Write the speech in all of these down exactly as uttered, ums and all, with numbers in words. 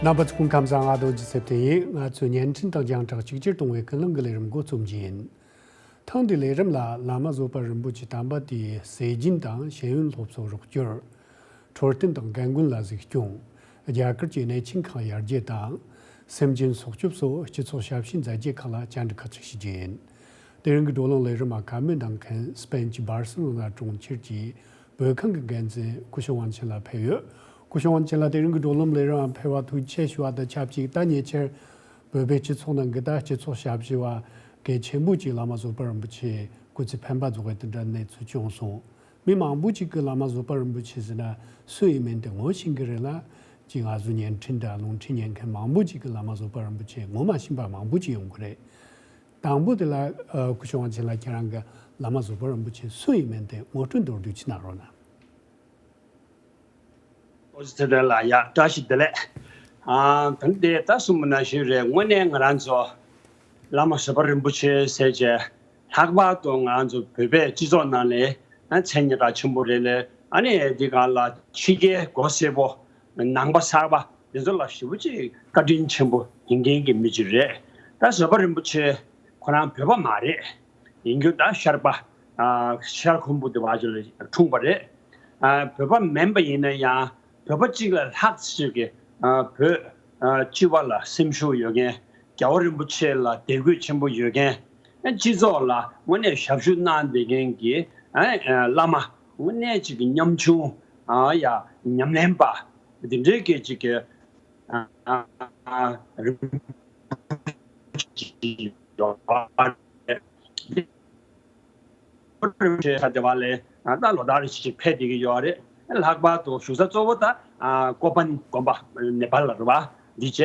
རྣམ་པ་ཚོ་སྐུ་ཁམས་བཟང་། ང་རྡོ་རྗེ་ཚེ་བརྟན་ཡིན། ང་ཚོས་བརྙན་འཕྲིན་དང་རྒྱང་བསྒྲགས་གཅིག་གྱུར་གཏོང་བའི་ཀུན་གླེང་གི་ལས་རིམ་འགོ་རྩོམ་རྒྱུ་ཡིན། ཐེངས་འདིའི་ལས་རིམ་ལ་བླ་མ་བཟོད་པ་རིན་པོ་ཆེ་དམ་པ་དེའི་སྲས་སྦྱིན་དང་ཤེས་ཡོན་སློབ་གསོ་རོགས་སྐྱོར། འཕྲོད་བསྟེན་དང་རྒན་རྒོན་ལ་གཟིགས་སྐྱོང་། རྒྱ་གར་གྱི་གནས་ཆེན་ཁག་ཡར་རྒྱས་དང་། སེམས་ཅན་སྲོག་སྐྱོབ་སོགས་སྤྱི་ཚོགས་ཞབས་ཞུའི་མཛད་རྗེས་ཁག་ལ་བཅར་འདྲི་ཁག་ཅིག་ཞུ་རྒྱུ་ཡིན། དེ་རིང་གི་བགྲོ་གླེང་ལས་རིམ་ལ་བཀའ་མོལ་གནང་མཁན་སྤེན་གྱི་སྦར་སེ་ལོ་ན་གྲོང་ཁྱེར་གྱི་བོད་ཁང་གི་འགན་འཛིན་སྐུ་ཞབས་དབང་ཆེན་ལགས་ཕེབས་ཡོད། སྐུ་ཞབས་དབང་ཆེན་ལགས་དེ་རིང་གི་བགྲོ་གླེང་ལས་རིམ་ལ་ཕེབས་པ་ཐུགས་རྗེ་ཆེ་ཞུ་བ་དང་ཆབས་ཅིག་ད་ཉེ་ཆར་བོད་པའི་སྤྱི་ཚོགས་ནང་གི་ད་སྤྱི་ཚོགས་ཞབས་ཞུ་བ་གལ་ཆེན་པོ་ཅིག་བླ་མ་བཟོད་པ་རིན་པོ་ཆེ་སྐུ་ཚེ་འཕེན་པ་རྫོགས་པའི་དེ་འདྲ་གནས་ཚུལ་བྱུང་སོང་། མི་མང་པོ་ཅིག་གིས་བླ་མ་བཟོད་པ་རིན་པོ་ཆེ་ཟེར་ན་སུ་ཡིན་མིན་དེ་ངོ་ཤེས་ཀྱི་རེད་ལ། ཅིག་ང་ཚོ་བརྙན་འཕྲིན་དང་རླུང་འཕྲིན་ཉན་མཁན་མང་པོ་ཅིག་གིས་བླ་མ་བཟོད་པ་རིན་པོ་ཆེ་ངོ་མ་ཤེས་པ་མང་པོ་ཅིག་ཡོང་གི་རེད། དང་པོ་དེ་ལ་ཨ་སྐུ་ཞབས་དབང་ཆེན་ལགས་ཁྱེད་རང་གིས་བླ་མ་བཟོད་པ་རིན་པོ་ཆེ་སུ་ཡིན་མིན་དེ་ངོ་སྤྲོད་མདོར་བསྡུས་ཅིག་གནང་རོགས་གནང་། ཨོ་ཙི་དེ་ལ་ཡ་བཀྲ་ཤིས་བདེ་ལེགས། ཨ་ད་འདི་ད་གསུངས་པ་ནང་བཞིན་རེད། དངོས་གནས་ང་རང་ཚོ་བླ་མ་བཟོད་པ་རིན་པོ་ཆེ་ཟེར་བྱས་ལྷག་པར་དུ་ང་རང་ཚོ་བོད་པའི་སྤྱི་ཚོགས་ནང་ནས་ཨ་མཚན་སྙན་གྲགས་ཆེན་པོ་རེད་ལས། ཨ་ནི་འདི་ག་ལ་ཕྱི་རྒྱལ་མགོ་སེར་པོ་ནང་པ་གསར་པ་འདི་ཚོ་ལ་ཞེ་པོ་ཅིག་བཀའ་དྲིན་ཆེན་པོ་ཡིན་མཁན་གྱི་མི་ཅིག་རེད། ད་བཟོད་པ་རིན་པོ་ཆེ་ཁོ་རང་བོད་པ་མ་རེད། ཡིན་རྒྱུ་ད་ཤར་པ། ཨ་ཤར་ཁུམ་བུ་དེ་བ་ཅིག་ལ་འཁྲུངས་པ་རེད། ཨ་བོད་པ་མིན་པ་ཡིན་ན་ཡང་བོད་པ་གཅིག་ལས་ལྷག་ཅིག་གི་ཨ་བོད་ཨ་སྤྱི་པ་ལ་སེམས་ཤུགས་ཡོད་མཁན། རྒྱལ་བ་རིན་པོ་ཆེ་ལ་དད་གུས་ཆེན་པོ་ཡོད་མཁན། ཨ་སྤྱི་ཚོགས་ལ་དངོས་གནས་ཞབས་ཞུ་གནང་བསྡད་མཁན་གྱི་ཨ་ཨ་བླ་མ་དངོས་གནས་ཅིག་གི་ཉམ་ཆུང་ཨ་ཡ་ཉམས་ལེན་པ་འདི་འདྲའི་སྐད་ཅིག་གི་ཨ་ཨ་རིན་པོ་ཆེ་ཡོད་རེད། ཁྲ་དེ་བ་ལས་ད་ལོ་ལྟར་ཞིག་ཕེབས་བསྡད་ཀྱི་ཡོད་རེད། ལྷག་པར་དུ་བཞུགས་ས་གཙོ་བོ་ད་ཨ་ཀོ་པན་དགོན་པ་ནེ་པཱལ་ལ་རེད་བ། འདི་བྱས་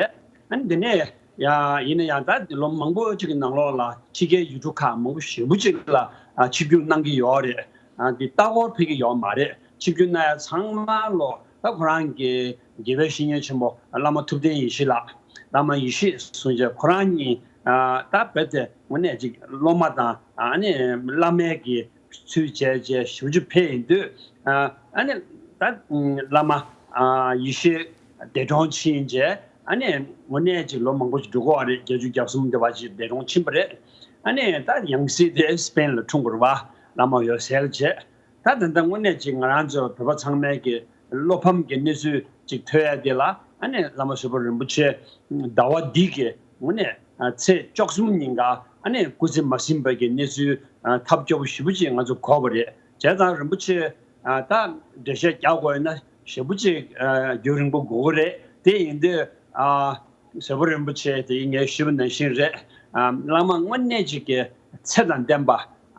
ཨ་ནི་འདི་ནས་ཡ་ཡིན་ན་ཡང་ད་ལོ་མང་པོ་ཅིག་གི་ནང་ལོགས་ལ་ཕྱི་རྒྱལ་ཡུལ་གྲུ་ཁག་མང་པོ་ཞེ་པོ་ཅིག་ལ་ཨ་ཆིབས་བསྒྱུར་གནང་གི་ཡོད་རེད། ཨ་འདི་ལྟ་སྐོར་ཕེབས་ཀྱི་ཡོད་མ་རེད། ཆིབས་བསྒྱུར་གནང་ཡ་ཚང་མ་ལོ་ད་ཁོ་རང་གི་དགེ་བའི་བཤེས་གཉེན་ཆེན་པོ་བླ་མ་ཐུབ་བསྟན་ཡེ་ཤེས་ལགས། བླ་མ་ཡེ་ཤེས་གསུང་བྱས་ཁོ་རང་གཉིས་ཨ་ད་རྦད་དེ་དངོས་གནས་ཅིག་སློབ་མ་དང་ཨ་ནི་བླ་མའི་གི་ཚུལ་བྱས་བྱས་ཞིབ་འཇུག་ཕེབས་ཡིན་དུས་ཨ་ནི་ད་བླ་མ་ཡེ་ཤེས་འདས་གྲོངས་ཕྱིན་བྱས་ཨ་ནི་དངོས་གནས་ཅིག་ལོ་མང་པོ་ཞིག་འགྲོ་གི་ཡོད་རེད། བརྒྱད་ཅུ་གྱ་གསུམ་དེ་བ་ཞིག་འདས་གྲོངས་ཕྱིན་པ་རེད། ཨ་ནི་ད་ཡང་སྲིད་དེ་སྤེན་ལ་འཁྲུངས་པ་རེད་བ། བླ་མ་འོད་གསལ་བྱས། ད་ད་ལྟ་དངོས་གནས་ཅིག་ང་རང་ཚོ་བོད་པ་ཚང་མའི་གི་བློ་ཕམ་གྱི་གནས་ཚུལ་ཅིག་ཐོས་ཡ་དེ་ལ་ཨ་ནི་བླ་མ་བཟོད་པ་རིན་པོ་ཆེ་ཟླ་བ་འདི་གི་དངོས་གནས་ཚེས་བཅུ་གསུམ་ཉིན་ཀ་ཨ་ནི་སྐུ་ཚེ་མ་ཟིན་པ་གི་གནས་ཚུལ་ཐབས་སྐྱོ་པོ་ཞེ་པོ་ཅིག་ང་ཚོ་གོ་བ་རེད། བྱས་ཙང་རིན་པོ་ཆེ་ད་འགྲེལ་བཤད་རྒྱག་དགོས་ཡོད་ན་ཞེ་པོ་ཅིག་རྒྱུན་རིང་པོ་དགོས་ཀྱི་རེད། དེ་ཡིན་དུས་ཨ། བཟོད་པ་རིན་པོ་ཆེ་དེ་ངས་ཞུས་པ་ནང་བཞིན་རེད། ཨ་བླ་མ་དངོས་གནས་ཅིག་གི་ཚེ་དང་ལྡན་པ།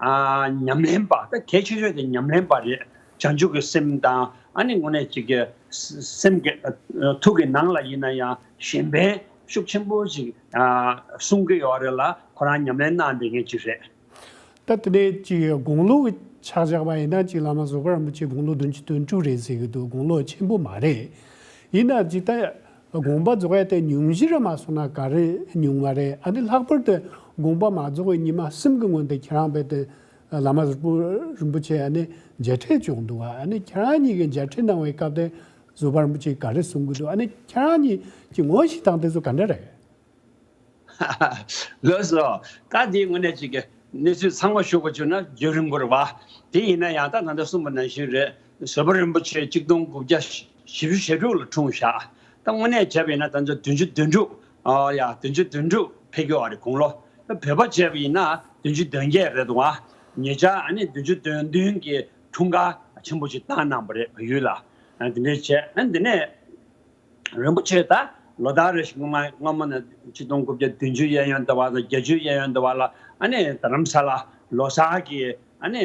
ཨ་ཉམས་ལེན་པ། ད་གལ་ཆེ་ཤོས་དེ་ཉམས་ལེན་པ་རེད། བྱང་ཆུབ་ཀྱི་སེམས་དང་ཨ་ནི་དངོས་གནས་ཅིག་གི་སེམས་ཀྱི་ཨ་ཐུགས་ཀྱི་ནང་ལ་ཡིན་ན་ཡང་གཞན་ཕན་ཤུགས་ཆེན་པོ་ཞིག་ཨ་གསུང་གི་ཡོད་རེད་ལ། ཁོ་རང་ཉམས་ལེན་གནང་བསྡད་མཁན་ཅིག་རེད། ད་དེ་ནས་ཅིག་དགུང་ལོ་གི་ཆ་བཞག་པ་ཡིན་ན་ཅིག་བླ་མ་བཟོད་པ་རིན་པོ་ཆེ་དགུང་ལོ་བདུན་ཅུ་དོན་དྲུག་རེད་ཟེར་གི་འདུག་དགུང་ལོ་ཆེན་པོ་མ་རེད། ཡིན་ན་ཅིག་ད་དགོངས་པ་རྫོགས་ཡ་དེ་ཉུང་ཤོས་ར་མ་སོང་ན་ག་རེ་ཉུང་བ་རེད། ཨ་ནི་ལྷག་པར་དུ་དགོངས་པ་མ་རྫོགས་པའི་ཉི་མ་གསུམ་གི་སྔོན་དུ་ཁྱེད་རང་རྦད་དེ་བླ་མ་བཟོད་པ་རིན་པོ་ཆེ་ཨ་ནི་མཇལ་འཕྲད་བྱུང་འདུག་ཨ་ནི་ཁྱེད་རང་གཉིས་ཀྱིས་མཇལ་འཕྲད་གནང་བའི་སྐབས་དེ་བཟོད་པ་རིན་པོ་ཆེས་ག་རེ་གསུང་གི་འདུག་ཨ་ནི་ཁྱེད་རང་གཉིས་ཀྱི་ངོ་ཤེས་སྟངས་དེ་ཚོ་ག་འདྲ་རེད། ལགས་སོ། ད་འདི་དངོས་གནས་ཅིག་གི་གནས་ཚུལ་ཚང་མ་ཞུ་དགོས་བྱུང་ན་རྒྱུན་རིང་པོ་རེད་བ། དེ་ཡིན་ན་ཡང་ད་ད་ལྟ་གསུངས་པ་ནང་བཞིན་རེད། བཟོད་པ་རིན་པོ་ཆེ་གཅིག་སྟོང་དགུ་བརྒྱ་བཞི་བཅུ་ཞེ་དྲུག་ལ་འཁྲུངས་བཞག་ད་དངོས་གནས་བྱས་པ་ཡིན་ན་ད་ལྟ་བདུན་ཅུ་དོན་དྲུག་ཨ་ཡ་བདུན་ཅུ་དོན་དྲུག་ཕེབས་ཀྱི་ཡོད་རེད་དགུང་ལོ། ད་བོད་པ་བྱས་པ་ཡིན་ན་བདུན་ཅུ་དོན་བརྒྱད་རེད་འདུག་བ། ཉེ་ཆར་ཨ་ནི་བདུན་ཅུ་དོན་བདུན་གྱི་འཁྲུངས་སྐར་ཆེན་པོ་ཞིག་བཏང་གནང་བ་རེད་བལ་ཡུལ་ལ། ཨ་དེ་འདྲས་བྱས་ཨ་འདི་ནས། རིན་པོ་ཆེ་ད་ལོ་ལྟར་རེ་བཞིན་སྔོན་མ་སྔོན་མ་ནས་ཆིག་སྟོང་དགུ་བརྒྱ་བདུན་ཅུ་གཡས་གཡོན་ཟླ་བ་དང་བརྒྱད་ཅུ་གཡས་གཡོན་ཟླ་བ་ལ་ཨ་ནི་རྡ་རམ་ས་ལ་ལོ་གསར་གྱི་ཨ་ནི་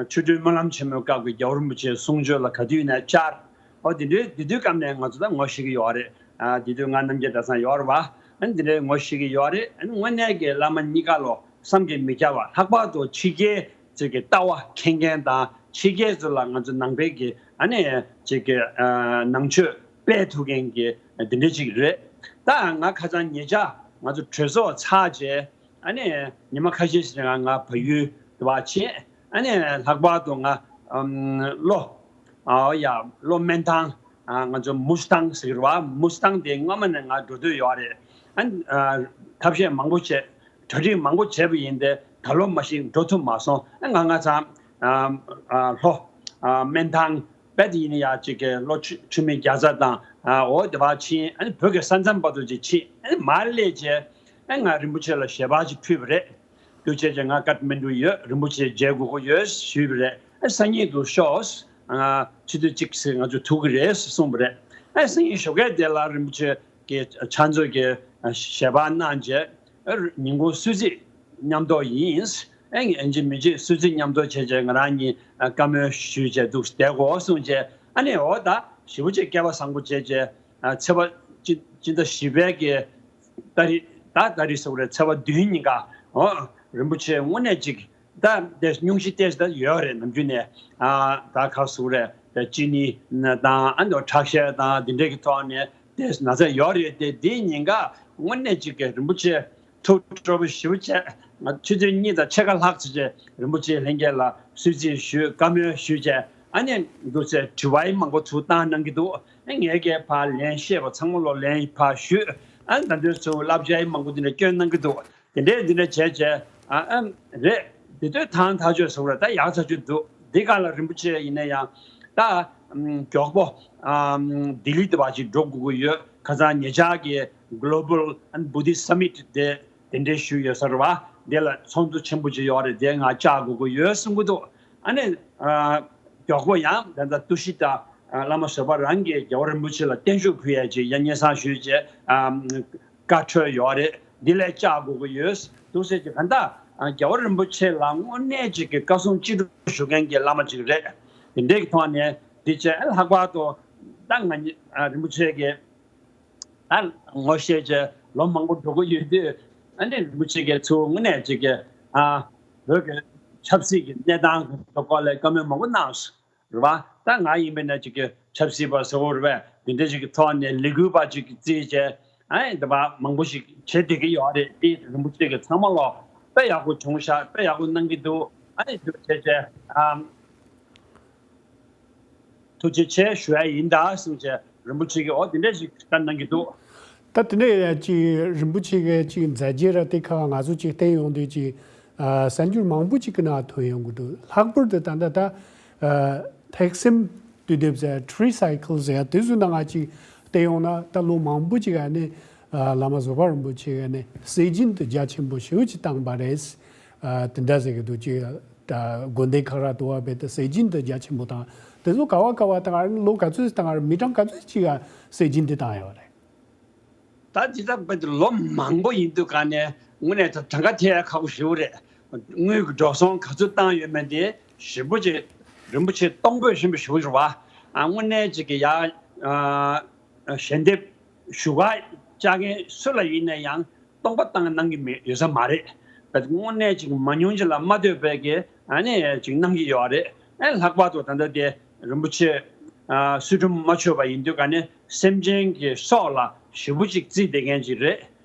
ཆོ་འཕྲུལ་སྨོན་ལམ་ཆེན་མོའི་སྐབས་ཀྱི་རྒྱལ་བ་རིན་པོ་ཆེའི་གསུང་ཆོས་ལ་ག་དུས་ནས་བཅར། ཨོ་དེ་དུས་དེ་དུས་སྐབས་ནས་ང་ཚོ་ད་ངོ་ཤེས་ཀྱི་ཡོད་རེད། ཨ་དེ་དུས་ང་རྣམ་རྒྱལ་གྲྭ་ཚང་ཡོད་རེད་བ། ཨ་ནི་དེ་འདྲའི་ངོ་ཤེས་ཀྱི་ཡོད་རེད། ཨ་ནི་དངོས་གནས་ཀྱི་བླ་མ་གཉིས་ཀ་ལོ་བསམ་གྱིས་མི་ཁྱབ་པ། ལྷག་པར་དུ་ཕྱི་རྒྱལ་ཚོས་ཀྱི་ལྟ་བ་མཁྱེན་མཁན་དང་ཕྱི་རྒྱལ་ཚོ་ལ་ང་ཚོ་ནང་པའི་གི་ཨ་ནི་ཅིག་གི་ཨ་ནང་ཆོས་སྤེལ་ཐུབ་མཁན་གྱི་འདི་འདྲ་ཅིག་རེད། ད་ང་ཁ་སང་ཉེ་ཆར་ང་ཚོ་གྲོས་ཚོགས་ཚར་རྗེས་ཨ་ནི་ཉི་མ་ཁ་ཤས་ཤིག་ང་ང་བལ་ཡུལ་དུ་བ་ཕྱིན། ཨ་ནི་ལྷག་པར་དུ་ང་ཨམ་ལྷོ་ཨ་ཡ་ལྷོ་སྨན་ཐང་ ང་ཚོ་མུས་ཏང་ཟེར་གྱི་རེད་བ། མུས་ཏང་དེ་སྔོན་མ་ནས་ང་འགྲོ་འདོད་ཡོད་རེད། ཨ་ནི་ཐབས་ཤེས་མང་པོ་བྱས། གྲ་སྒྲིག་མང་པོ་བྱས་པ་ཡིན་ཏེ་ད་ལོ་མ་གཞི་འགྲོ་ཐུབ་མ་སོང་། ཨ་ང་ང་ཚང་ལྷོ་སྨན་ཐང་རྦད་དེ་ཡིན་ན་ཡ་གཅིག་གི་ལོ་ཆུ་མིག་རྒྱ་ཚ་དང་འོ་དེ་བ་ཕྱིན། ཨ་ནི་བོད་ཀྱི་ས་མཚམས་བར་དུ་ཅིག་ཕྱིན། ཨ་ནི་མར་སླེབས་རྗེས་ཨ་ང་རིན་པོ་ཆེ་ལ་ཞལ་པར་ཅིག་ཕུལ་བ་རེད། འདུག་བྱས་རྗེས་ང་ཀ་ཐ་མན་གྲུ་ཡོད། རིན་པོ་ཆེ་མཇལ་དགོས་ཀྱི་ཡོད་ཞུས་པ་རེད། ཨ་སང་ཉིན་དུ་ཤོག་ང་ཆུ་ཚོད་གཅིག་ཙམ་ང་ཚོ་ཐུག་གི་རེད་གསུངས་པ་རེད། ཨ་སང་ཉིན་ཞོགས་ཀས་དེ་ལ་རིན་པོ་ཆེ་གི་ཕྱག་མཛོད་ཀྱི་ཞལ་པར་གནང་རྗེས་ཨ་ཉིན་གུང་གསོལ་ཚིགས་མཉམ་ཐོག་ཡིན། ཨ་ཡིན་གཅིག་མིན་གཅིག་གསོལ་ཚིགས་མཉམ་ཐོག་བྱས་རྗེས་ང་རང་གཉིས་བཀའ་མོལ་ཞུས་རྗེས་འདུག་བསྡད་དགོས་གསུངས་རྗེས། ཨ་ནི་འོ་ད་ཞེ་པོ་ཅིག་སྐལ་བ་བཟང་པོ་བྱས་རྗེས་ཚེས་པ་སྤྱི་ཟླ་བཞི་པའི་གི་ཏ་རིག་ད་ཏ་རིག་ཟེར་བ་རེད། ཚེས་པ་བདུན་ཉིན་ཀ་འོ་རིན་པོ་ཆེ་དངོས་གནས་ཅིག་ད་དེ་སྙུང་གཞི་ཏོག་ཙམ་ད་ཡོད་རེད། ནམ་རྒྱུན་ནས་ཨ་ད་ཁ་ཟུག་རེད། ད་ཅི་ནི་དང་ཨ་ནི་ཁྲག་ཤེད་དང་འདི་འདྲའི་གི་ཐོག་ནས་དེ་ན་ཚ་ཡོད་རེད། དེ་འདི་ཉིན་ཀ་དངོས་གནས་ཅིག་གི་རིན་པོ་ཆེ་ཐུགས་སྤྲོ་པོ་ཞེ་པོ་བྱས། ང་ཆུ་ཚོད་གཉིས་དང་ཕྱེད་ཀ་ལྷག་ཙམ་བྱས་རིན་པོ་ཆེ་ལྷན་རྒྱས་ལ་གསོལ་ཚིགས་ཞུས། བཀའ་མོལ་ཞུས་བྱས། ཨ་ནི་འདུག་ཚེ་དྲི་བ་ཡི་མང་པོ་ཚུར་བཏང་གནང་གི་འདུག་ཨ་ངས་ཀྱི་ཕར་ལན་བཤད་པ་ཚང་མ་ལོ་ལན་ཕར་ཞུས། ཨ་ནི་ད་དུང་ཚུར་བསླབ་བྱ་ཡི་མང་པོ་འདི་འདྲ་སྐྱོན་གནང་གི་འདུག་དེ་འདྲས་འདི་འདྲ་བྱས་བྱས་ཨ་ཨ་རེད། དེ་དུས་ཐང་ཐག་ཆོད་སོང་རེད། ད་ཡག་ཐག་ཆོད་འདུག་འདི་ག་ལ་རིན་པོ་ཆེ་ཡིན་ན་ཡང་ད་མགྱོགས་པོ་ལྡི་ལི་དེ་བ་ཅིག་འགྲོ་དགོས་ཀྱི་ཡོད། ཁ་སང་ཉེ་ཆར་གྱི་Global and Buddhist Summit དེ་དེ་འདྲའི་ཞུས་ཡོད་ས་རེད་བ། དེ་ལ་ཚོགས་འདུ་ཆེན་པོ་ཅིག་ཡོད་རེད། དེ་ང་བཅར་དགོས་ཀྱི་ཡོད་གསུང་གི་འདུག་ཨ་ནི་མགྱོགས་པོ་ཡང་ད་ལྟ་ཏུ་ཤི་ཏ་བླ་མ་བཟོད་པ་རང་གིས་རྒྱལ་བ་རིན་པོ་ཆེ་ལ་བརྟན་བཞུགས་ཕུལ་ཡས་ཅིག་ཡང་སྙན་སེང་ཞུས་རྗེས་བཀའ་འཁྲོལ་ཡོད་རེད། འདི་ལས་བཅར་དགོས་ཀྱི་ཡོད་འདུག་ཟེར་གྱི་ག་འདྲ་རྒྱལ་བ་རིན་པོ་ཆེ་ལ་དངོས་གནས་ཅིག་གི་བཀའ་གསུང་ཅི་སྒྲུབ་ཞུ་མཁན་གྱི་བླ་མ་ཅིག་རེད། དེ་འདྲའི་གི་ཐོག་ནས་འདི་བྱས་ལྷག་པར་དུ་ད་ང་རིན་པོ་ཆེ་གི་ད་ངོ་ཤེས་བྱས་ལོ་མང་པོ་འགྲོ་གི་ཡོད་དུས་ཨ་ནི་རིན་པོ་ཆེ་གིས་ཚུར་དངོས་གནས་ཅིག་གི་ཨ་བོད་ཀྱི་ཆབ་སྲིད་ཀྱི་གནས་སྟངས་ཀྱི་སྐོར་ལ་བཀའ་མོལ་མང་པོ་གནང་སོང་རེད་བ། ད་ང་ཡིན་པ་ན་ཅིག་གི་ཆབ་སྲིད་པ་ཟེར་བ་རེད་བས། འདི་འདྲ་ཅིག་གི་ཐོག་ནས་ལས་འགུལ་པ་ཅིག་གི་རྩིས་བྱས་ཨ་ནི་འདི་བ་མང་པོ་ཞིག་བྱེད་བསྡད་ཀྱི་ཡོད་རེད། དེ་རིན་པོ་ཆེ་གིས་ཚང་མ་ལོ་དཔེ་ཡག་པོ་བྱུང་ཤག་དཔེ་ཡག་པོ་གནང་གི་འདུག་ཨ་ནི་འདུག་བྱས་བྱས་ཨ། ཐུགས་རྗེ་ཆེ་ཞུ་ཡ་ཡིན་ད་གསུངས་བྱས་རིན་པོ་ཆེ་གིས་འོ་དེ་འདྲ་ཞིག་བཀའ་གནང་གི་འདུག་ད་དེ་འདྲ་ཡ་ཅིག་རིན་པོ་ཆེ་གིས་ཅིག་མཛད་རྗེས་ར་དེ་ཁ་ང་ཚོ་ཅིག་བསྟན་ཡོང་དུས་ཅིག་ཨ་གསར་འགྱུར་མང་པོ་ཅིག་གི་ནང་ཐོན་ཡོང་གི་འདུག་ལྷག་པར་དུ་ད་ལྟ་ད་ཨ་ཐེག་སེམས་དུས་དེབ་ཟེར་Tree Cycle ཟེར་ཡ་དེ་ཚོའི་ནང་ང་ཅིག་བལྟས་ཡོང་ན་ད་ལོ་མང་པོ་ཅིག་ཨ་ནི་ཨ་བླ་མ་བཟོད་པ་རིན་པོ་ཆེ་གིས་ནི་སྲོལ་རྒྱུན་དུ་རྒྱ་ཆེན་པོ་ཞེ་པོ་ཅིག་བཏང་པ་རེད། ཨ་དེ་འདྲ་ཟེར་གི་འདུག་ཅིག་ད་དགོན་སྡེ་ཁག་ར་དུ་བ་བས་ད་སྲོལ་རྒྱུན་དུ་རྒྱ་ཆེན་པོ་དང་དེ་ཚོ་ག་བ་ག་བ་དང་ཨ་ནི་ལོ་ག་ཚོད་དང་མི་གྲངས་ག་ཚོད་ཅིག་ག་སྲོལ་རྒྱུན་དེ་བཏང་ཡོད་རེད། ད་ཇི་ལྟར་བས་ད་ལོ་མང་པོ་ཡིན་དུས་ག་ནས་དངོས་གནས་ད་གྲངས་ཀ་ཐེ་ཡ་ཁག་པོ་ཞེ་པོ་རེད། དངུལ་གྱི་འགྲོ་སོང་ག་ཚོད་བཏང་ཡོད་མེད་དེ་ཞེ་པོ་ཅིག་རིན་པོ་ཆེ་སྟོང་པོས་ཤིན་པོ་ཞེ་པོ་རེད་བ། ཨ་དངོས་གནས་ཅིག་གི་ཡ་ཨ་ཞལ་འདེབས་ཞུ་ག་བཅར་མཁན་སུ་ལ་ཡིན་ན་ཡང་སྟོང་པ་བཏང་གནང་གི་མེད་ཡོད་ས་མ་རེད། བས་དངོས་གནས་ཅིག་མང་ཉུང་ཅིག་ལ་མ་ལྟོས་པའི་གི་ཨ་ནི་ཅིག་གནང་གི་ཡོད་རེད། ཨ་ལྷག་པར་དུ་ད་ལྟ་དེ་རིན་པོ་ཆེ་ཨ་ཚུལ་ཁྲིམས་མ་ཆོད་པ་ཡིན་དུས་ག་ནས་སེམས་ཅན་གྱི་སྲོག་ལ་ཞེ་པོ་ཅིག་བརྩི་བསྡད་མཁན་ཅིག་རེད།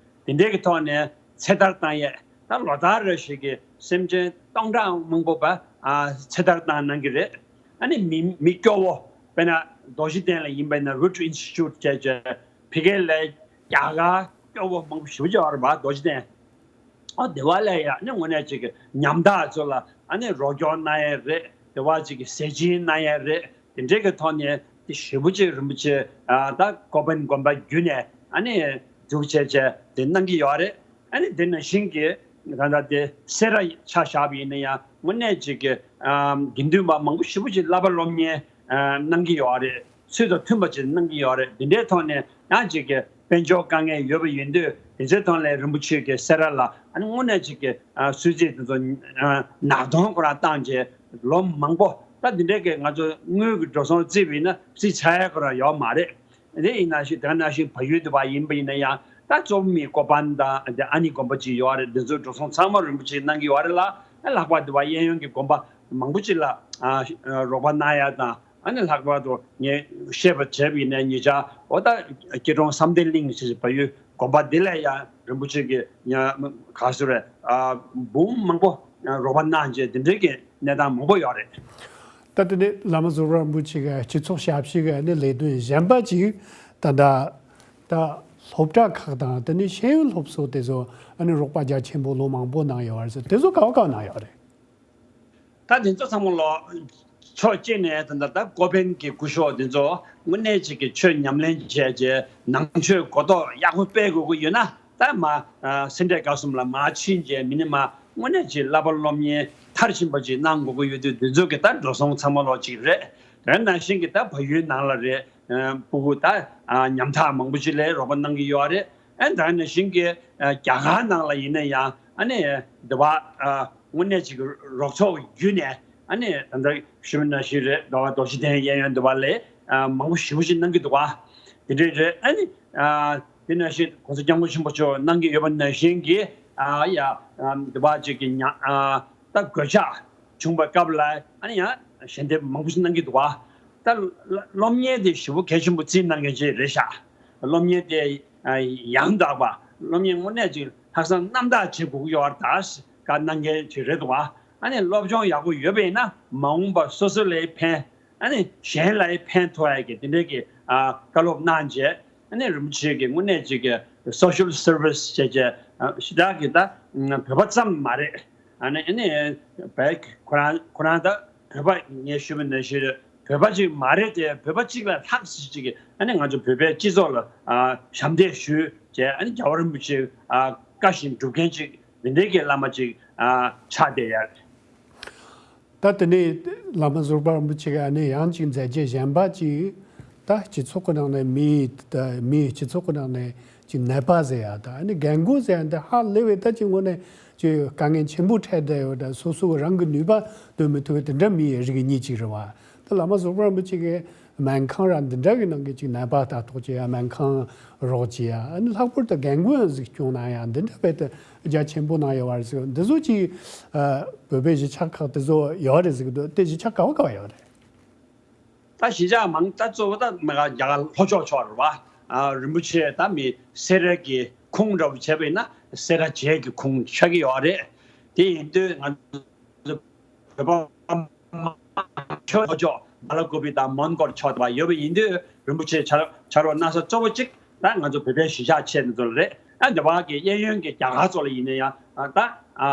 དེ་འདྲའི་གི་ཐོག་ནས་ཚེ་ཐར་བཏང་ཡས་ད་ལོ་ལྟར་རེ་ཞིག་གི་སེམས་ཅན་སྟོང་ཕྲག་མང་པོ་བ་ཨ་ཚེ་ཐར་བཏང་གནང་གི་རེད། ཨ་ནི་མི་མི་སྐྱོ་བོ་དཔེར་ན་རྡོ་རྗེ་གདན་ལ་ཡིན་པ་ཡིན་ན་Root Institute བྱས་བྱས་ཕ་གི་ལ་རྒྱ་གར་སྐྱོ་བོ་མང་པོ་ཞེ་པོ་ཅིག་ཡོད་རེད་པ་རྡོ་རྗེ་གདན། ཨ་དེ་བ་ལས་ཡ་ནི་དངོས་གནས་ཅིག་གི་ཉམ་ཐག་ཚོ་ལ་ཨ་ནི་རོགས་སྐྱོར་གནང་ཡས་རེད། དེ་བ་ཅིག་གི་ཟས་སྦྱིན་གནང་ཡས་རེད། དེ་འདྲའི་གི་ཐོག་ནས་དེ་ཞེ་པོ་ཅིག་རིན་པོ་ཆེ་ཨ་ད་ཀོ་པན་དགོན་པ་བརྒྱུད་ནས་ཨ་ནི་འཛུགས་བྱས་བྱས་དེ་གནང་གི་ཡོད་རེད། ཨ་ནི་དེ་ནང་བཞིན་གྱི་ད་ལྟ་དེ་སེ་ར་ཆ་བཞག་པ་ཡིན་ན་ཡང་དངོས་གནས་ཅིག་གི་ཨ་དགེ་འདུན་པ་མང་པོ་ཞེ་པོ་ཅིག་བསླབ་པ་སློབ་གཉེར་ཨ་གནང་གི་ཡོད་རེད། ཚུལ་དང་མཐུན་པ་ཅིག་གནང་གི་ཡོད་རེད། དེ་འདྲའི་ཐོག་ནས་ཡང་ཅིག་གི་དཔལ་འབྱོར་དཀའ་ངལ་ཡོད་པ་ཡིན་དུས་དེ་ཚོའི་ཐོག་ལ་རིན་པོ་ཆེ་གི་སེ་ར་ལ་ཨ་ནི་དངོས་གནས་ཅིག་གི་ཨ་གསོལ་ཚིགས་དེ་ཚོ་ཨ་ནག་དོང་ཁོ་རང་བཏང་རྗེས་ལོ་མང་པོ་ད་འདི་འདྲའི་གི་ང་ཚོ་དངུལ་གྱི་འགྲོ་སོང་བརྩིས་པ་ཡིན་ན་བརྩི་ཚར་ཡ་ཁོ་རང་ཡོད་མ་རེད། དེ་ཡིན་ན་ཞིག་དེ་ནང་བཞིན་བལ་ཡུལ་དུ་བ་ཡིན་པ་ཡིན་ན་ཡང་ད་གཙོ་བོ་མི་ཀོ་པན་དང་དེ་ཨ་ནི་དགོན་པ་ཅིག་ཡོད་རེད། འདི་ཚོའི་འགྲོ་སོང་ཚང་མ་རིན་པོ་ཆེ་གནང་གི་ཡོད་རེད་ལ། ལྷག་པར་དུ་བ་གཡས་གཡོན་གྱི་དགོན་པ་མང་པོ་ཅིག་ལ་ཨ་རོགས་པ་གནང་ཡ་དང་ཨ་ནི་ལྷག་པར་དུ་ངས་བཤད་པ་བྱས་པ་ཡིན་ན་ཉེ་ཆར་འོ་ད་སྐྱིད་གྲོང་བསམ་གཏན་གླིང་ཞེས་བ་ཡུལ་དགོན་པ་འདི་ལ་ཡང་རིན་པོ་ཆེ་གི་ཉ་ག་ཟེར་རེད་ཨ་འབུམ་མང་པོ་རོགས་པ་གནང་རྗེས་འདི་འདྲའི་གི་གནས་སྟངས་མང་པོ་ཡོད་རེད། ད་དེ་ནས་བླ་མ་ཟུར་པ་རིན་པོ་ཆེ་གི་སྤྱི་ཚོགས་ཞབས་ཞུ་གི་ཨ་ནི་ལས་དོན་གཞན་པ་ཅིག་ད་ད་ད་སློབ་གྲྭ་ཁག་དང་དེ་ནས་ཤེས་ཡོན་སློབ་གསོ་དེ་ཚོ་ཨ་ནི་རོགས་པ་རྒྱ་ཆེན་པོ་ལོ་མང་པོ་གནང་ཡོད་པ་རེད། དེ་ཚོ་ག་བ་ག་གནང་ཡོད་རེད། ད་དེ་ཚོ་ཚང་མ་ལོ་ཕྱོགས་གཅིག་ནས་ད་ད་ད་ཀོ་པན་གྱི་སྐུ་ཞབས་དེ་ཚོ་དངོས་གནས་ཅིག་གི་ཆོས་ཉམས་ལེན་བྱས་རྗེས་ནང་ཆོས་གོ་རྟོགས་ཡག་པོ་སྤེལ་དགོས་ཀྱི་ཡོད་ན། ད་མ་སེ་འབྲས་དགའ་གསུམ་ལ་མ་ཕྱིན་རྗེས་མི་ནི་མ་དངོས་གནས་ཅིག་བསླབ་པ་སློབ་གཉེར་མཐར་ཕྱིན་པ་ཅིག་གནང་དགོས་ཀྱི་ཡོད་དུས། དེ་ཚོ་གི་ད་འགྲོ་སོང་ཚང་མ་ལོ་གཅིག་རེད། དེ་ནང་བཞིན་གྱི་ད་བལ་ཡུལ་ནང་ལ་རེད། ཕྲུ་གུ་ད་ཉམ་ཐག་མང་པོ་ཅིག་ལ་རོགས་པ་གནང་གི་ཡོད་རེད། ཨ་ནི་ད་ནང་བཞིན་གྱི་རྒྱ་གར་ནང་ལ་ཡིན་ན་ཡང་ཨ་ནི་འདི་བ་དངོས་གནས་ཅིག་རོགས་ཚོགས་བརྒྱུད་ནས་ཨ་ནི་ད་ལྟ་ཞུས་པ་ནང་བཞིན་རེད། འདི་བ་རྡོ་རྗེ་གདན་གཡས་གཡོན་འདི་བ་ལས་མང་པོ་ཞེ་པོ་ཅིག་གནང་གི་འདུག་བ། དེ་འདྲས་རེད། ཨ་ནི་དེ་ནང་བཞིན་གོང་ས་སྐྱབས་མགོན་ཆེན་པོ་མཆོག་གནང་གི་ཡོད་པ་ནང་བཞིན་གྱི་ཨ་ཡ་འདི་བ་ཅིག་གི་ཉ་ད་གོད་ཆག་བྱུང་བའི་སྐབས་ལ་ཨ་ནི་ཡང་ཞལ་འདེབས་མང་པོ་ཞིག་གནང་གི་འདུག་བ། ད་སློབ་གཉེར་དེ་ཞེ་པོ་གལ་ཆེན་པོ་བརྩིས་གནང་མཁན་ཅིག་རེད་ཤག་སློབ་གཉེར་དེ་ཡང་དག་པ། སློབ་གཉེར་དངོས་གནས་ཅིག་ལྷག་བསམ་རྣམ་དག་བྱེད་དགོས་ཀྱི་ཡོད་རེད། ད་ག་གནང་མཁན་ཅིག་རེད་འདུག་བ། ཨ་ནི་སློབ་སྦྱོང་ཡག་པོ་ཡོད་པ་ཡིན་ན་མ་འོངས་པ་སོ་སོ་ལ་ཕན། ཨ་ནི་གཞན་ལ་ཕན་ཐོགས་ཡ་གི་དེ་འདྲའི་གི་ཨ་བཀའ་སློབ་གནང་རྗེས་ཨ་ནི་རིན་པོ་ཆེ་གི་དངོས་གནས་ཅིག་གི་social service་བྱས་རྗེས་ཞེ་དྲག་གི་ད་བོད་པ་ཙམ་མ་རེད། ཨ་ནི་ཨ་ནི་བས་ཁོ་རང་ཁོ་རང་ད་བོད་པ་ངས་ཞུས་པ་ནང་བཞིན་བོད་པ་ཅིག་མ་རེད་དེ། བོད་པ་གཅིག་ལས་ལྷག་ཅིག་གི་ཨ་ནི་ང་ཚོ་བོད་པའི་སྤྱི་ཚོགས་ལ་ཨ་ཞབས་འདེགས་ཞུས་རྗེས་ཨ་ནི་རྒྱལ་བ་རིན་པོ་ཆེ་ཨ་བཀའ་བཞིན་སྒྲུབ་མཁན་ཅིག་འདི་འདྲའི་གི་བླ་མ་ཅིག་ཨ་ཆགས་བསྡད་ཡ་རེད། ད་དེ་ནས་བླ་མ་ཟུར་པ་རིན་པོ་ཆེ་གིས་ཨ་ནི་ཡང་ཅིག་མཛད་རྗེས་གཞན་པ་ཅིག་ད་སྤྱི་ཚོགས་ཀྱི་ནང་ནས་མི་ད་མིའི་སྤྱི་ཚོགས་ཀྱི་ནང་ནས་ཅིག་ནད་པ་ཟེར་ཡ་ད་ཨ་ནི་རྒན་རྒོན་ཟེར་ཡ་འདི་ཧ་ལས་པའི་ད་ཅིག་དངོས་གནས་ཅིག་དཀའ་ངལ་ཆེན་པོ་འཕྲད་བསྡད་ཡོད། ད་སོ་སོ་གི་རང་གི་ནུས་པ་འདོན་མི་ཐུབ་པའི་དེ་འདྲ་མིའི་རིགས་གཉིས་ཅིག་རེད་བ། ད་བླ་མ་ཟུར་པ་རིན་པོ་ཆེ་གིས་སྨན་ཁང་ར་འདི་འདྲ་གི་ནང་གི་ཅིག་ནད་པ་ལྟ་རྟོག་བྱེད་ཡ། སྨན་ཁང་རོགས་བྱེད་ཡ། ཨ་ནི་ལྷག་པར་དུ་རྒན་རྒོན་གཟིགས་སྐྱོང་གནང་ཡ་འདི་འདྲ་དཔེ་དེ་རྒྱ་ཆེན་པོ་གནང་ཡོད་པ་རེད་ཟེར། འདི་ཚོ་ཅིག་ཨ་བོད་པའི་གཞིས་ཆགས་ཁག་དེ་ཚོ་ཡོད་རེད་ཟེར་གི་འདུག་དེ་གཞིས་ཆགས་ག་བ་ག་བ་ཡོད་རེད། ད་གཞིས་ཆགས་མང་ད་གཙོ་བོ་ད་མ་ག་རྒྱ་གར་ལྷོ་ཕྱོགས་ཕྱོགས་རེད་བ། ཨ་རིན་པོ་ཆེ་ད་མི་སེ་ར་གི་ཁོངས་འདྲ་བོ་བྱས་པ་ཡིན་ན་སེ་ར་བྱེས་ཀྱི་ཁོངས་ཆགས་ཀྱི་ཡོད་རེད། དེ་ཡིན་དུས་ང་ཚོ་བོད་པ་ཕྱོགས་ཕྱོགས་བ་ལ་ཀུ་པི་དང་མོན་གྷོར་ཕྱོགས་དེ་བ་ཡོད་པ་ཡིན་དུས་རིན་པོ་ཆེ་ཕྱག་ཕྱག་རོགས་གནང་ས་གཙོ་བོ་གཅིག་ད་ང་ཚོ་བོད་པའི་གཞིས་ཆགས་ཆེ་དེ་ཚོ་ལ་རེད། ཨ་འདི་བ་གི་གཡས་གཡོན་གྱི་རྒྱ་གར་ཚོ་ལ་ཡིན་ན་ཡང་ཨ་ད་ཨ་